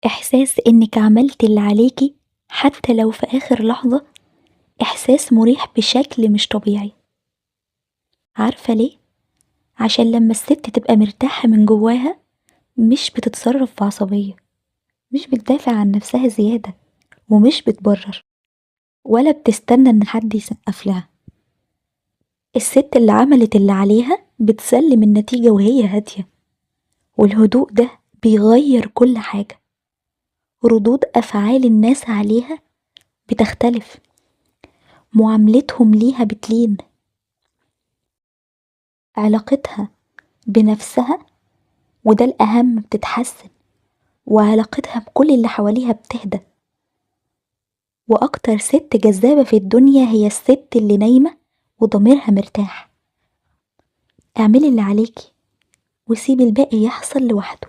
إحساس إنك عملتي اللي عليكي حتى لو في آخر لحظة، إحساس مريح بشكل مش طبيعي. عارفة ليه؟ عشان لما الست تبقى مرتاحة من جواها مش بتتصرف بعصبية، مش بتدافع عن نفسها زيادة، ومش بتبرر ولا بتستنى إن حد يسقف لها. الست اللي عملت اللي عليها بتسلم النتيجة وهي هادية، والهدوء ده بيغير كل حاجة. ردود أفعال الناس عليها بتختلف، معاملتهم ليها بتلين، علاقتها بنفسها وده الأهم بتتحسن، وعلاقتها بكل اللي حواليها بتهدى. وأكتر ست جذابة في الدنيا هي الست اللي نايمة وضميرها مرتاح. اعملي اللي عليكي وسيبي الباقي يحصل لوحده.